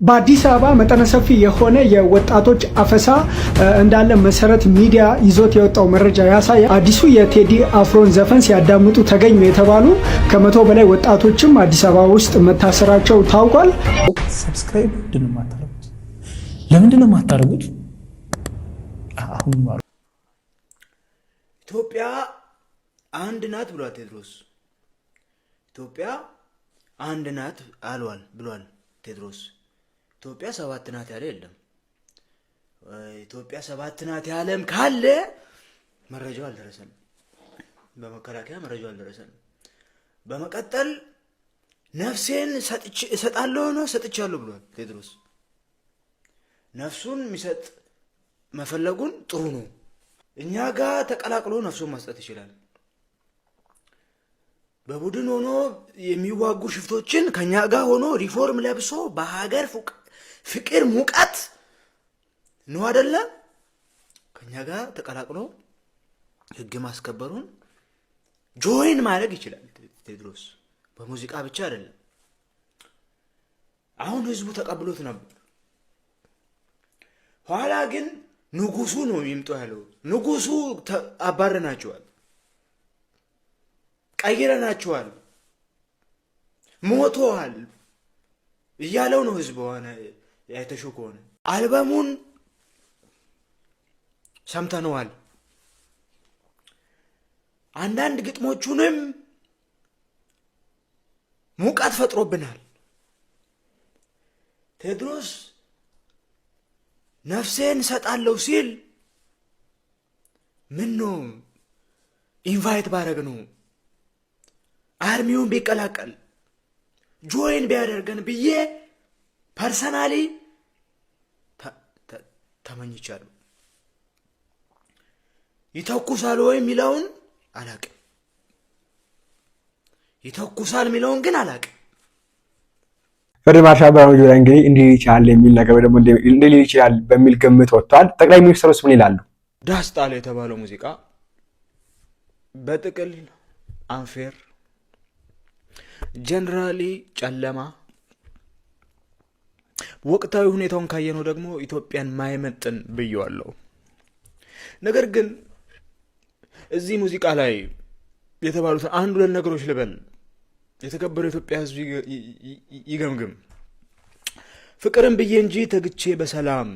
በአዲስ አበባ መጠነ ሰፊ የሆነ የወጣቶች አፈሳ እንዳለ መሰረት ሚዲያ ይዞት የወጣው መረጃ ያሳያል። አዲሱ የቴዲ አፍሮን ዘፈን ሲያዳምጡ ተገኙ የተባሉ 100 በላይ ወጣቶችም አዲስ አበባ ውስጥ መታሰራቸው ታውቋል። Subscribe ምንድን ነው የማታደርጉት? ለምንድን ነው የማታደርጉት? አሁን ኢትዮጵያ አንድ ናት ብሏል ቴድሮስ። ኢትዮጵያ አንድ ናት አሏል ብሏል ቴድሮስ። ኢትዮጵያ ሰባት ናት ያለ የለም። ኢትዮጵያ ሰባት ናት ያለም ካለ መረጃው አልደረሰንም። በመከላከያ መረጃው አልደረሰንም። በመቀጠል ነፍሴን እሰጣለሁ ነው ሰጥቻለሁ ብሏል ቴድሮስ። ነፍሱን የሚሰጥ መፈለጉን ጥሩ ነው። እኛ ጋር ተቀላቅሎ ነፍሱን መስጠት ይችላል። በቡድን ሆኖ የሚዋጉ ሽፍቶችን ከኛ ጋር ሆኖ ሪፎርም ለብሶ በሀገር ፍቅር ሙቀት ነው አደለ? ከኛ ጋር ተቀላቅሎ ህግ ማስከበሩን join ማድረግ ይችላል ቴድሮስ። በሙዚቃ ብቻ አይደለም። አሁን ህዝቡ ተቀብሎት ነበር። ኋላ ግን ንጉሱ ነው ይምጡ ያለው። ንጉሱ አባረናቸዋል፣ ቀይረናቸዋል፣ ሞተዋል እያለው ነው ህዝቡ። ሆነ ያይተሹ ከሆነ አልበሙን ሰምተነዋል። አንዳንድ ግጥሞቹንም ሙቀት ፈጥሮብናል። ቴድሮስ ነፍሴን እሰጣለሁ ሲል ምን ነው invite ባረግ ነው army ውን ቢቀላቀል join ቢያደርገን ብዬ personally ተመኝቻለሁ። ይተኩሳል ወይ የሚለውን አላቅም። ይተኩሳል የሚለውን ግን አላቅም። ፊልድ ማርሻል ብርሃኑ ጁላ እንግዲህ እንዲህ ይችላል የሚል ነገር ወይ ደግሞ እንዲህ ሊል ይችላል በሚል ግምት ወጥቷል። ጠቅላይ ሚኒስትሩስ ምን ይላሉ? ዳስ ጣለ የተባለው ሙዚቃ በጥቅል unfair፣ generally ጨለማ፣ ወቅታዊ ሁኔታውን ካየነው ደግሞ ኢትዮጵያን ማይመጥን ብየዋለሁ። ነገር ግን እዚህ ሙዚቃ ላይ የተባሉትን አንድ ሁለት ነገሮች ልበል። የተከበረው የኢትዮጵያ ሕዝብ ይገምግም። ፍቅርን ብዬ እንጂ ተግቼ በሰላም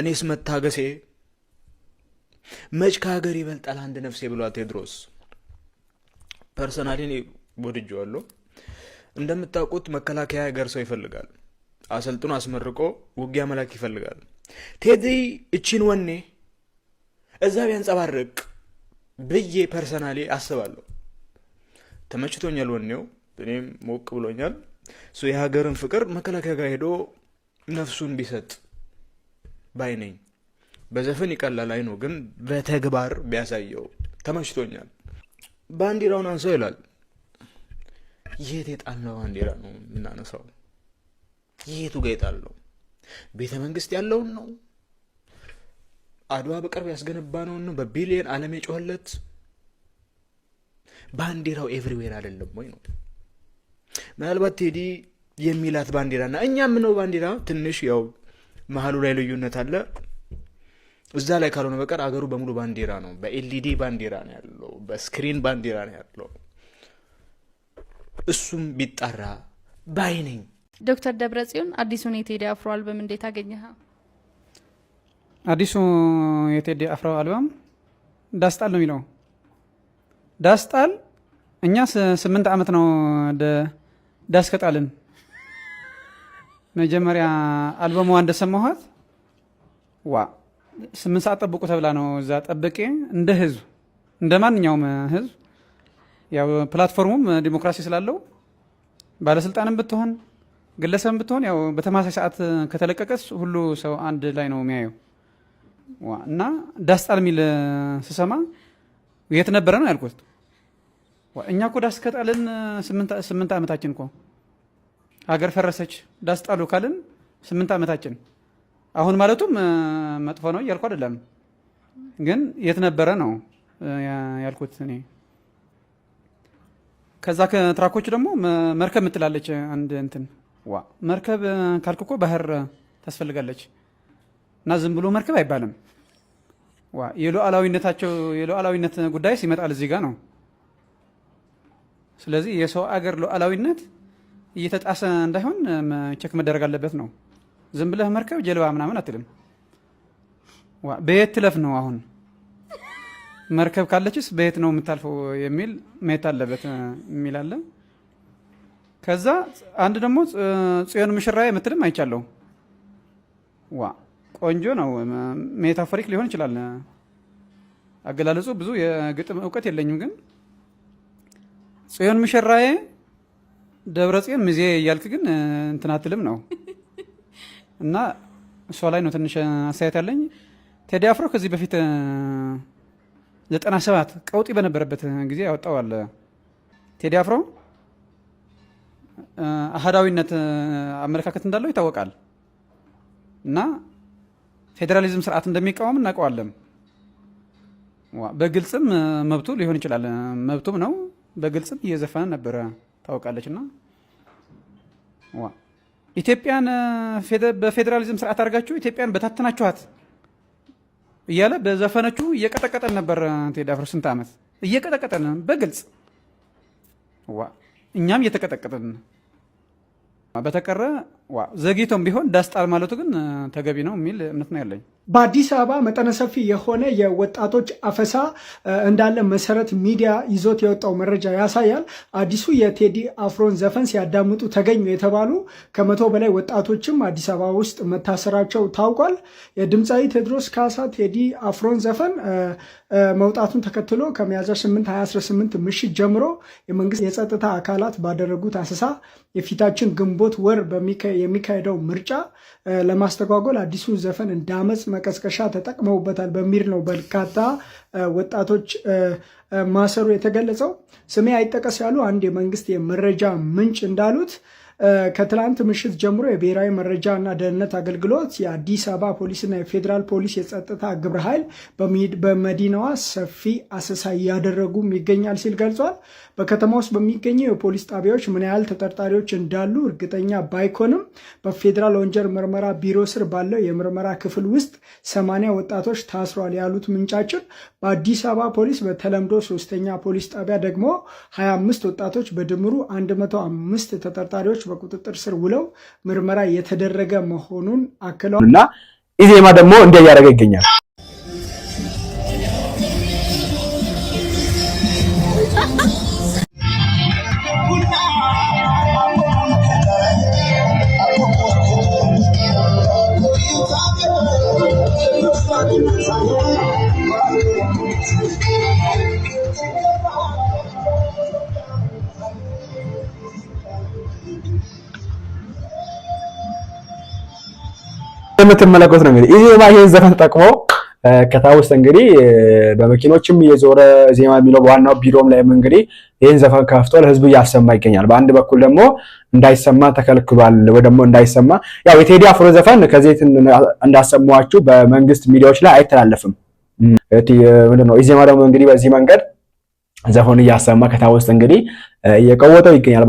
እኔስ መታገሴ መች ከሀገር ይበልጣል አንድ ነፍሴ ብሏል ቴድሮስ። Personally ወድጄዋለሁ። እንደምታውቁት መከላከያ ሀገር ሰው ይፈልጋል። አሰልጥኖ አስመርቆ ውጊያ መላክ ይፈልጋል። ቴዲ እቺን ወኔ እዛ ቢያንጸባርቅ ብዬ personally አስባለሁ። ተመችቶኛል ወኔው፣ እኔም ሞቅ ብሎኛል። የሀገርን ፍቅር መከላከያ ጋር ሄዶ ነፍሱን ቢሰጥ ባይ ነኝ። በዘፈን ይቀላል አይኖ፣ ግን በተግባር ቢያሳየው ተመችቶኛል። ባንዲራውን አንሳው ይላል። የት የጣልነው ባንዲራ ነው የምናነሳው? የቱ ጋ የጣልነው? ቤተ መንግስት ያለውን ነው? አድዋ በቅርብ ያስገነባነውን ነው? በቢሊየን ዓለም የጮኸለት ባንዲራው everywhere አይደለም ወይ ነው? ምናልባት ቴዲ የሚላት ባንዲራ እና እኛ የምነው ባንዲራ ትንሽ ያው መሀሉ ላይ ልዩነት አለ። እዛ ላይ ካልሆነ በቀር አገሩ በሙሉ ባንዲራ ነው። በ LED ባንዲራ ነው ያለው፣ በ screen ባንዲራ ነው ያለው። እሱም ቢጣራ ባይ ነኝ። ዶክተር ደብረጽዮን አዲሱን የቴዲ አፍሮ አልበም እንዴት አገኘኸው? አዲሱ የቴዲ አፍሮ አልበም ዳስጣል ነው የሚለው። ዳስጣል እኛ 8 ዓመት ነው ዳስ ከጣልን። መጀመሪያ አልበሟ እንደሰማኋት ዋ 8 ሰዓት ጠብቁ ተብላ ነው እዛ ጠብቄ እንደ ህዝብ እንደ ማንኛውም ህዝብ ያው platform ኡም ዲሞክራሲ ስላለው ባለስልጣንም ብትሆን ግለሰብም ብትሆን ያው በተመሳሳይ ሰዓት ከተለቀቀስ ሁሉ ሰው አንድ ላይ ነው የሚያየው። እና ዳስጣል የሚል ስሰማ የት ነበረ ነው ያልኩት። እኛ እኮ ዳስ ከጣልን 8 ዓመታችን እኮ ሀገር ፈረሰች ዳስ ጣሉ ካልን 8 ዓመታችን። አሁን ማለቱም መጥፎ ነው እያልኩ አይደለም፣ ግን የት ነበረ ነው ያልኩት እኔ። ከዛ ከ track ኦቹ ደግሞ መርከብ ምትላለች አንድ እንትን ዋ መርከብ ካልክ እኮ ባህር ታስፈልጋለች እና ዝም ብሎ መርከብ አይባልም። ዋ የሉዓላዊነታቸው የሉዓላዊነት ጉዳይ ይመጣል እዚህ ጋር ነው። ስለዚህ የሰው አገር ሉዓላዊነት እየተጣሰ እንዳይሆን check መደረግ አለበት ነው። ዝም ብለህ መርከብ ጀልባ ምናምን አትልም። ዋ በየት ትለፍ ነው አሁን መርከብ ካለችስ በየት ነው የምታልፈው የሚል ማየት አለበት የሚል አለ። ከዛ አንድ ደግሞ ጽዮን ሙሽራዬ የምትልም አይቻለሁ። ዋ ቆንጆ ነው። Metaphoric ሊሆን ይችላል አገላለጹ። ብዙ የግጥም እውቀት የለኝም፣ ግን ጽዮን ሙሽራዬ ደብረ ጽዮን ሚዜ እያልክ ግን እንትን አትልም ነው እና እሷ ላይ ነው ትንሽ አስተያየት ያለኝ። ቴዲ አፍሮ ከዚህ በፊት 97 ቀውጢ በነበረበት ጊዜ ያወጣዋል። ቴዲ አፍሮ አህዳዊነት አመለካከት እንዳለው ይታወቃል እና ፌዴራሊዝም ስርዓት እንደሚቃወም እናውቀዋለን። በግልጽም መብቱ ሊሆን ይችላል፣ መብቱም ነው። በግልጽም እየዘፈነ ነበረ ታውቃለች። እና ኢትዮጵያን በፌዴራሊዝም ስርዓት አድርጋችሁ ኢትዮጵያን በታትናችኋት እያለ በዘፈነቹ እየቀጠቀጠን ነበር። ቴዲ አፍሮ ስንት ዓመት እየቀጠቀጠን በግልጽ እኛም እየተቀጠቀጠን በተቀረ ዘግይቶም ቢሆን ዳስጣል ማለቱ ግን ተገቢ ነው የሚል እምነት ነው ያለኝ። በአዲስ አበባ መጠነ ሰፊ የሆነ የወጣቶች አፈሳ እንዳለ መሰረት ሚዲያ ይዞት የወጣው መረጃ ያሳያል። አዲሱ የቴዲ አፍሮን ዘፈን ሲያዳምጡ ተገኙ የተባሉ 100 በላይ ወጣቶችም አዲስ አበባ ውስጥ መታሰራቸው ታውቋል። የድምፃዊ ቴዎድሮስ ካሳ ቴዲ አፍሮን ዘፈን መውጣቱን ተከትሎ ከሚያዝያ 8 2018 ምሽት ጀምሮ የመንግስት የጸጥታ አካላት ባደረጉት አሰሳ የፊታችን ግንቦት ወር የሚካሄደው ምርጫ ለማስተጓጎል አዲሱን ዘፈን እንዳመፅ መቀስቀሻ ተጠቅመውበታል በሚል ነው በርካታ ወጣቶች ማሰሩ የተገለጸው። ስሜ አይጠቀስ ያሉ አንድ የመንግስት የመረጃ ምንጭ እንዳሉት ከትላንት ምሽት ጀምሮ የብሔራዊ መረጃ እና ደህንነት አገልግሎት፣ የአዲስ አበባ ፖሊስና የፌዴራል ፖሊስ የጸጥታ ግብረ ኃይል በመዲናዋ ሰፊ አሰሳ እያደረጉም ይገኛል ሲል ገልጿል። በከተማ ውስጥ በሚገኘው የፖሊስ ጣቢያዎች ምን ያህል ተጠርጣሪዎች እንዳሉ እርግጠኛ ባይኮንም በፌዴራል ወንጀል ምርመራ ቢሮ ስር ባለው የምርመራ ክፍል ውስጥ 80 ወጣቶች ታስሯል ያሉት ምንጫችን በአዲስ አበባ ፖሊስ በተለምዶ ሶስተኛ ፖሊስ ጣቢያ ደግሞ 25 ወጣቶች በድምሩ 105 ተጠርጣሪዎች በቁጥጥር ስር ውለው ምርመራ የተደረገ መሆኑን አክለዋል። እና ኢዜማ ደግሞ እንዲህ እያደረገ ይገኛል። የምትመለከቱት ነው። እንግዲህ ኢዜማ ይሄን ዘፈን ተጠቅሞ ከተማ ውስጥ እንግዲህ በመኪኖችም እየዞረ ኢዜማ የሚለው በዋናው ቢሮም ላይም እንግዲህ ይህን ዘፈን ከፍቶ ለህዝቡ እያሰማ ይገኛል። በአንድ በኩል ደግሞ እንዳይሰማ ተከልክሏል፣ ወይ ደግሞ እንዳይሰማ ያው የቴዲ አፍሮ ዘፈን ከዚህ እንዳሰማችሁ በመንግስት ሚዲያዎች ላይ አይተላለፍም። ምንድን ነው ኢዜማ ደግሞ እንግዲህ በዚህ መንገድ ዘፈኑ እያሰማ ከተማ ውስጥ እንግዲህ እየቀወጠው ይገኛል።